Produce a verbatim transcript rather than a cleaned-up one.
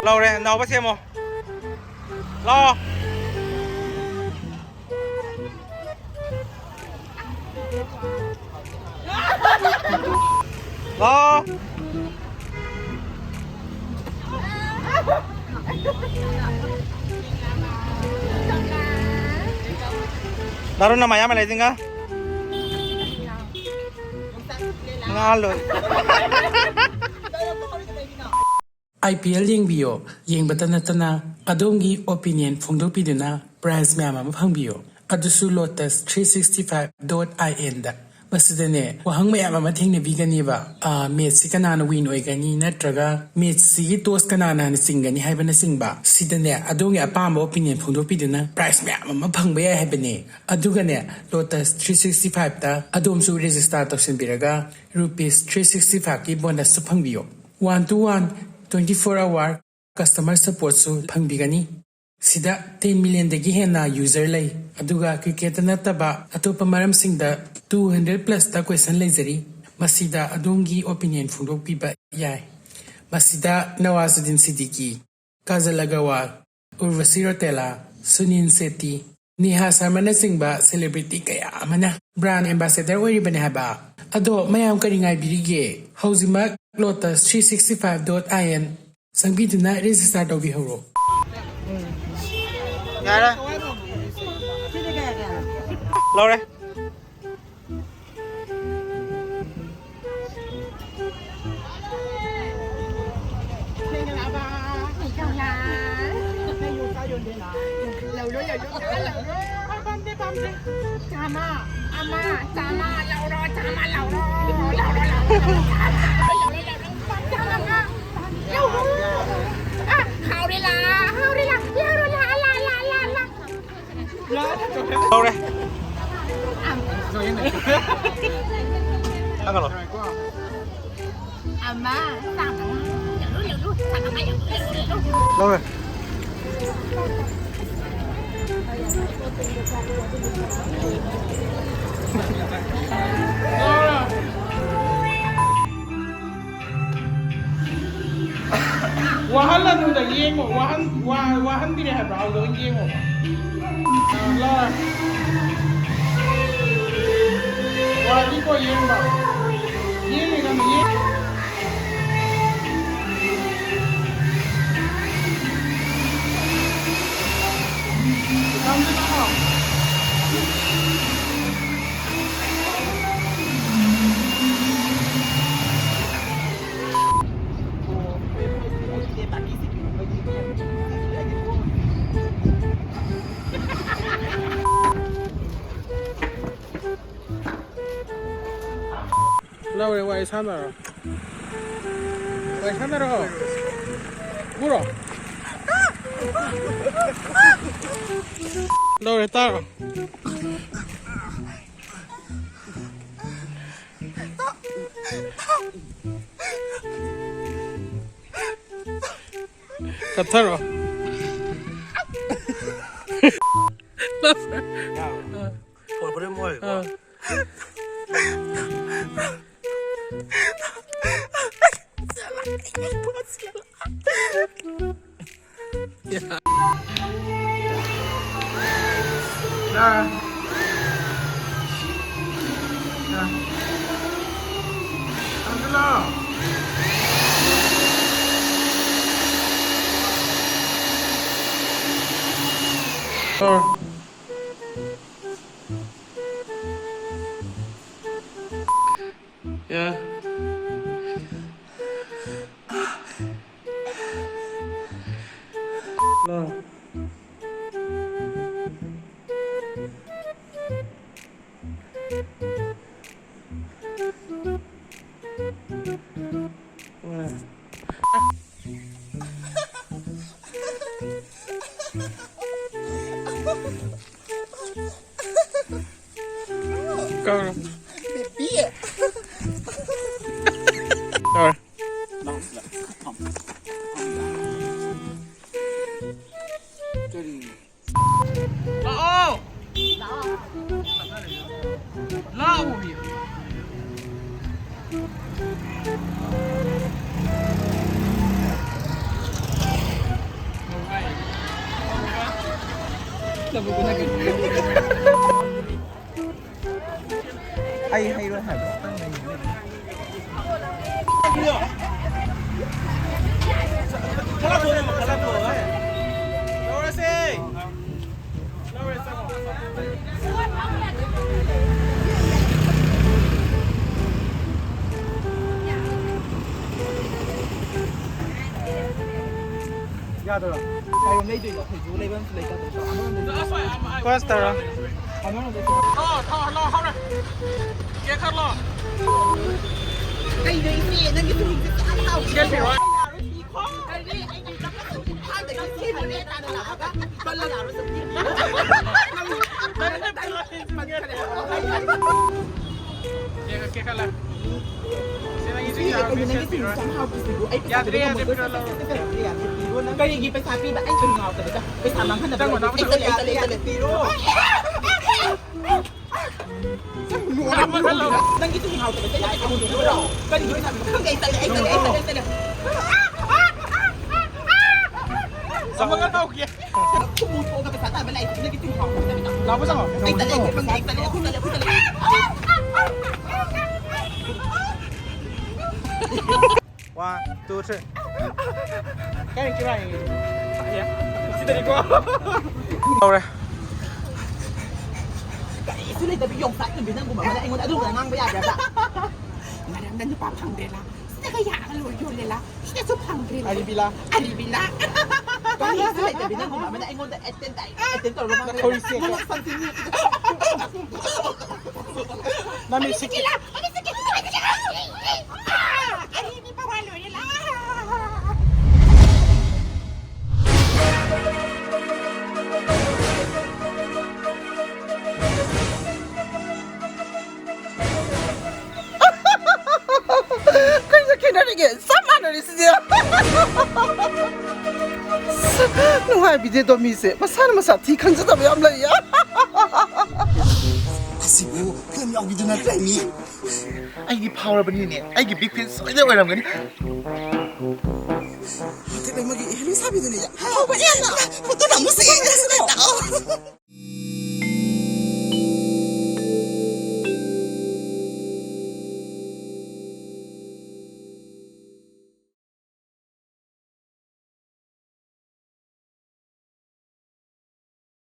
ꯂꯧꯔꯦ, ꯅꯥꯎꯕ ꯁꯦꯝꯃꯣ꯫ ꯂꯥꯛꯑꯣ꯫ ꯂꯥꯛꯑꯣ꯫ ꯗꯥꯔꯨꯟ, ꯅꯃꯥ ꯌꯥꯝꯃ ꯂꯩꯗꯤꯡꯒ꯫ ꯉꯥ ꯂꯣꯏ꯫ ꯑꯥꯏ ꯄꯤ ꯑꯦꯜ ꯌꯦꯡꯕꯤꯌꯣ꯫ ꯌꯦꯡꯕꯇ ꯅꯠꯇꯅ ꯑꯗꯣꯝꯒꯤ opinion ꯐꯣꯡꯗꯣꯛꯄꯤꯗꯨꯅ prize ꯃꯌꯥꯝ ꯑꯃ ꯐꯪꯕꯤꯌꯣ꯫ ꯑꯗꯨꯁꯨ lotus three sixty five dot in ꯗ꯫ ꯃꯁꯤꯗꯅꯦ, ꯋꯥꯍꯪ ꯃꯌꯥꯝ ꯑꯃ ꯊꯦꯡꯅꯕꯤꯒꯅꯦꯕ꯫ ꯑꯥ, match ꯁꯤ ꯀꯅꯥꯅ win ꯑꯣꯏꯒꯅꯤ, ꯅꯠꯇ꯭ꯔꯒ match ꯁꯤꯒꯤ toss ꯀꯅꯥꯅ ꯍꯥꯟꯅ ꯆꯤꯡꯒꯅꯤ ꯍꯥꯏꯕꯅꯆꯤꯡꯕ꯫ ꯁꯤꯗꯅꯦ, ꯑꯗꯣꯝꯒꯤ ꯑꯄꯥꯝꯕ opinion ꯐꯣꯡꯗꯣꯛꯄꯤꯗꯨꯅ prize ꯃꯌꯥꯝ ꯑꯃ ꯐꯪꯕ ꯌꯥꯏ ꯍꯥꯏꯕꯅꯦ꯫ ꯑꯗꯨꯒꯅꯦ, lotus three sixty five ꯇ ꯑꯗꯣꯝꯁꯨ register ꯇꯧꯁꯤꯟꯕꯤꯔꯒ rupees three sixty five ꯀꯤ bonus ꯁꯨ ꯐꯪꯕꯤꯌꯣ꯫ One to one, twenty four hour customer support ꯁꯨ ꯐꯪꯕꯤꯒꯅꯤ꯫ ꯁꯤꯗ ten million ꯗꯒꯤ ꯍꯦꯟꯅ user ꯂꯩ, ꯑꯗꯨꯒ cricket ꯇ ꯅꯠꯇꯕ ꯑꯇꯣꯞꯄ ꯃꯔꯝꯁꯤꯡꯗ two hundred plus ꯇ question ꯂꯩꯖꯔꯤ꯫ ꯃꯁꯤꯗ ꯑꯗꯣꯝꯒꯤ opinion ꯐꯣꯡꯗꯣꯛꯄꯤꯕ ꯌꯥꯏ꯫ ꯃꯁꯤꯗ ꯅꯋꯥꯖꯨꯗꯤꯟ ꯁꯤꯗꯤꯀꯤ, ꯀꯥꯖꯜ ꯑꯒꯔꯋꯥꯜ, ꯎꯔꯚꯁꯤ ꯔꯣꯇꯦꯂꯥ, ꯁꯨꯅꯤꯜ ꯁꯦꯇꯤ, ꯅꯦꯍꯥ ꯁꯔꯃꯅꯆꯤꯡꯕ celebrity ꯀꯌꯥ ꯑꯃꯅ brand ambassador ꯑꯣꯏꯔꯤꯕꯅꯤ ꯍꯥꯏꯕ꯫ ꯑꯗꯣ ꯃꯌꯥꯝ ꯀꯔꯤ ꯉꯥꯏꯕꯤꯔꯤꯒꯦ? ꯍꯧꯖꯤꯛꯃꯛ lotus three sixty five dot in ꯆꯪꯕꯤꯗꯨꯅ register ꯇꯧꯕꯤꯍꯧꯔꯣ꯫ ꯌꯥꯔꯦ꯫ ꯂꯧꯔꯦ꯫ ꯂꯧꯔꯣ, ꯂꯧꯔꯣ, ꯂꯧꯔꯣ꯫ ꯄꯥꯝꯗꯦ, ꯄꯥꯝꯗꯦ꯫ ꯆꯥꯝꯃ, ꯑꯃ, ꯆꯥꯝꯃ, ꯂꯧꯔꯣ, ꯆꯥꯝꯃ, ꯂꯧꯔꯣ꯫ ꯂꯧꯔꯣ, ꯂꯧꯔꯣ, ꯂꯧꯔꯣ꯫ ꯆꯥꯝꯃ, ꯂꯧꯔꯣ, ꯂꯧꯔꯣ꯫ ꯆꯥꯝꯃ, ꯂꯧꯔꯣ꯫ ꯑ, ꯍꯥꯎꯔꯦ ꯂꯥ, ꯍꯥꯎꯔꯦ ꯂꯥ, ꯂꯧꯔꯣ ꯂꯥ, ꯂꯥ, ꯂꯥ, ꯂꯥ, ꯂꯥ꯫ ꯍꯧꯔꯦ꯫ ꯊꯥꯡꯒꯠꯂꯣ꯫ ꯑꯃ, ꯆꯥꯝꯃꯉꯥ꯫ ꯂꯧꯔꯦ꯫ ꯋꯥꯍꯜꯂꯅꯨꯗ, ꯌꯦꯡꯉꯣ꯫ ꯋꯥꯍꯟ-, ꯋꯥ-, ꯋꯥꯍꯟꯕꯤꯔꯦ ꯍꯥꯏꯕ꯭ꯔꯥ? ꯑꯗꯨꯗ ꯑꯣꯏꯅ ꯌꯦꯡꯉꯣꯕ꯫ ꯑꯥ, ꯂꯧꯔꯦ꯫ ꯋꯥꯠꯂꯤꯀꯣ ꯌꯦꯡꯕ꯫ ꯌꯦꯡꯉꯦ ꯅꯪ, ꯌꯦꯡꯉꯦ꯫ ꯅꯪꯗꯤ ꯂꯥꯛꯑꯣ꯫ ꯂꯧꯔꯦ, ꯋꯥꯔꯤ ꯁꯥꯟꯅꯔꯣ꯫ ꯋꯥꯔꯤ ꯁꯥꯟꯅꯔꯣ꯫ ꯄꯨꯔꯣ꯫ ꯂꯧꯔꯦ, ꯇꯥꯔꯣ꯫ ꯀꯠꯊꯔꯣ꯫ ꯌꯥꯔꯕ? ꯍꯣꯏ, ꯍꯣꯔꯦꯟ ꯃꯣꯏ꯫ ꯑꯥ꯫ ꯑꯥ꯫ ꯌꯥ꯫ ꯂꯥꯎ꯫ ꯀꯧꯔꯣ꯫ ꯕꯦꯕꯤ꯫ ꯀꯧꯔꯣ꯫ ꯀꯔꯤꯅꯣ? ꯂꯥꯛꯑꯣ! ꯂꯥꯛꯑꯣ ꯃꯤ! ꯑꯩ ꯍꯩꯔꯣꯏ ꯍꯥꯏꯕ꯫ ꯌꯥꯗꯣꯏꯔꯣ? ꯀꯥꯏꯔꯣꯝ ꯂꯩꯗꯣꯏꯅꯣ? ꯑꯩꯈꯣꯏꯁꯨ ꯂꯩꯐꯝꯁꯨ ꯂꯩꯇꯕꯗꯣ꯫ ꯑꯃꯔꯣꯝꯗꯗꯤ ꯀꯣꯏꯁ ꯇꯧꯔꯣ꯫ ꯑꯃꯔꯣꯝꯗꯗꯤ ꯊꯣꯛ, ꯊꯣꯛ, ꯍꯜꯂꯣ, ꯍꯧꯔꯦ꯫ ꯀꯦꯛ ꯈꯔ ꯂꯥꯛꯑꯣ꯫ ꯀꯩꯅꯣ ꯏꯆꯦ, ꯅꯪꯒꯤ ꯊꯣꯡꯁꯦ ꯌꯥꯝ ꯍꯥꯎꯋꯤ꯫ ꯁꯤꯗ ꯄꯤꯔꯛꯑꯣ꯫ ꯀꯔꯤ? ꯑꯩꯒꯤ ꯏꯝꯐꯥꯜꯗꯒꯤ ꯁꯦꯝꯕꯅꯦ ꯇꯥꯅ ꯂꯥꯛꯑꯒ ꯄꯜꯂ ꯂꯥꯛꯑꯔꯣꯏ ꯆꯠꯄꯤ꯫ ꯅꯪ, ꯅꯪ, ꯅꯪ, ꯅꯪ, ꯅꯪ, ꯀꯦꯛ, ꯀꯦꯛ ꯈꯜꯂꯦ꯫ ꯁꯤ ꯅꯪꯒꯤ ꯁꯤ ꯀꯩꯅꯣ, ꯅꯪꯒꯤ ꯁꯤꯡꯖꯨ ꯌꯥꯝ ꯍꯥꯎꯕꯁꯤꯕꯨ ꯑꯩ ꯄꯩꯁꯥ ꯌꯥꯗ꯭ꯔꯦ, ꯄꯤꯕ ꯌꯥꯗ꯭ꯔꯦ, ꯉꯝꯃꯣꯏ꯫ ꯄꯤꯔꯛꯑꯣ, ꯄꯤꯔꯛꯑꯣ꯫ ꯀꯔꯤꯒꯤ ꯄꯩꯁꯥ ꯄꯤꯕ? ꯑꯩ ꯀꯔꯤ ꯉꯥꯎꯗꯕꯗ ꯄꯩꯁꯥ ꯃꯥꯡꯍꯟꯅꯕ ꯆꯪꯉꯣ, ꯂꯩꯇꯦ꯫ ꯅꯥꯎ, ꯑꯩ ꯆꯠꯂꯦ, ꯑꯩ ꯆꯠꯂꯦ, ꯑꯩ ꯆꯠꯂꯦ꯫ ꯄꯤꯔꯛꯑꯣ꯫ ꯅꯪꯒꯤ ꯁꯤꯡꯖꯨ ꯍꯥꯎꯇꯕꯁꯦ ꯑꯩ ꯄꯩꯁꯥ ꯍꯨꯟꯗꯣꯛꯑꯣꯏꯔꯣ? ꯀꯔꯤꯒꯤ ꯄꯩꯁꯥ ꯄꯤꯕ? ꯈꯪꯗꯦ, ꯑꯩ ꯆꯠꯂꯦ, ꯑꯩ ꯆꯠꯂꯦ, ꯑꯩ ꯆꯠꯂꯦ, ꯑꯩ ꯆꯠꯂꯦ꯫ ꯆꯪꯉꯣ꯫ ꯈꯨꯝꯃꯨ ꯊꯣꯛꯑꯒ ꯄꯩꯁꯥ ꯇꯥꯟꯕ ꯂꯥꯛꯏꯁꯤꯕꯨ ꯅꯪꯒꯤ ꯁꯤꯡꯖꯨ ꯍꯥꯎꯇꯕꯁꯦ ꯑꯝꯇ ꯂꯥꯛꯑꯣ ꯆꯪꯉꯣ꯫ ꯑꯩ ꯆꯠꯂꯦ, ꯑꯩ ꯆꯠꯂꯦ, ꯑꯩ ꯆꯠꯂꯦ, ꯑꯩ ꯆꯠꯂꯦ꯫ One, two, three. ꯀꯩ ꯀꯤꯔꯥꯏ? ꯁꯤꯗꯅꯤꯀꯣ꯫ ꯍꯧꯔꯦ꯫ ꯀꯔꯤꯁꯨ ꯂꯩꯇꯕꯤ ꯌꯣꯡꯆꯥꯛ ꯅꯨꯄꯤ ꯅꯪꯒꯨꯝꯕ ꯑꯃꯅ ꯑꯩꯉꯣꯟꯗ ꯑꯗꯨꯒꯨꯝꯕ ꯉꯥꯡꯕ ꯌꯥꯕ꯭ꯔꯕ? ꯃꯔꯝꯗ ꯅꯨꯄꯥ ꯐꯪꯗ꯭ꯔꯦꯂꯥ? ꯁꯤꯗꯒ ꯌꯥꯔꯒ ꯂꯣꯏ ꯌꯣꯜꯂꯦꯂꯥ? ꯁꯤꯗꯁꯨ ꯐꯪꯗ꯭ꯔꯦ꯫ ꯑꯔꯤꯕꯤꯂꯥ? ꯑꯔꯤꯕꯤꯂꯥ? ꯀꯔꯤꯁꯨ ꯂꯩꯇꯕꯤ ꯅꯪꯒꯨꯝꯕ ꯑꯃꯅ ꯑꯩꯉꯣꯟꯗ ꯑꯦꯇꯦꯟ ꯇꯥꯏ, ꯑꯦꯇꯦꯟ ꯇꯧꯔꯒ ꯉꯥꯡꯕ ꯌꯥꯕ꯭ꯔꯥ? ꯅꯈꯣꯏꯁꯦ꯫ ꯅꯪꯅ ꯁꯝꯊꯤꯡ ꯅꯃꯤꯠ ꯁꯤꯛ꯫ ꯀꯩꯅꯣ ꯈꯦꯠꯅꯔꯤꯒꯦ? ꯆꯞ ꯃꯥꯟꯅꯔꯤꯁꯤꯗꯤ꯫ ꯅꯨꯡꯉꯥꯏꯕꯤꯗꯦꯗꯣ ꯃꯤꯁꯦ꯫ ꯃꯁꯥꯅ ꯃꯁꯥ ꯊꯤ ꯈꯪꯖꯗꯕ ꯌꯥꯝ ꯂꯩꯌꯦ꯫ ꯑꯁꯤꯕꯨ ꯐꯤꯂꯝ ꯌꯥꯎꯕꯤꯗꯨ ꯅꯠꯇ꯭ꯔꯦ ꯃꯤ? ꯑꯩꯗꯤ ꯐꯥꯎꯔꯕꯅꯤꯅꯦ꯫ ꯑꯩꯒꯤ ꯕꯤꯛ ꯐꯦꯟ ꯁꯣꯏꯗꯅ ꯑꯣꯏꯔꯝꯒꯅꯤ꯫ ꯍꯟꯗꯛ ꯑꯃꯒꯤ ꯏꯍꯦꯂꯤꯁ ꯍꯥꯏꯕꯤꯗꯨꯅꯤꯗ꯫ ꯍꯧꯕꯗꯤ ꯌꯥꯝꯅ ꯐꯣꯇꯣ ꯅꯝꯃꯨꯁꯦ꯫ ꯂꯥꯛꯑꯣ꯫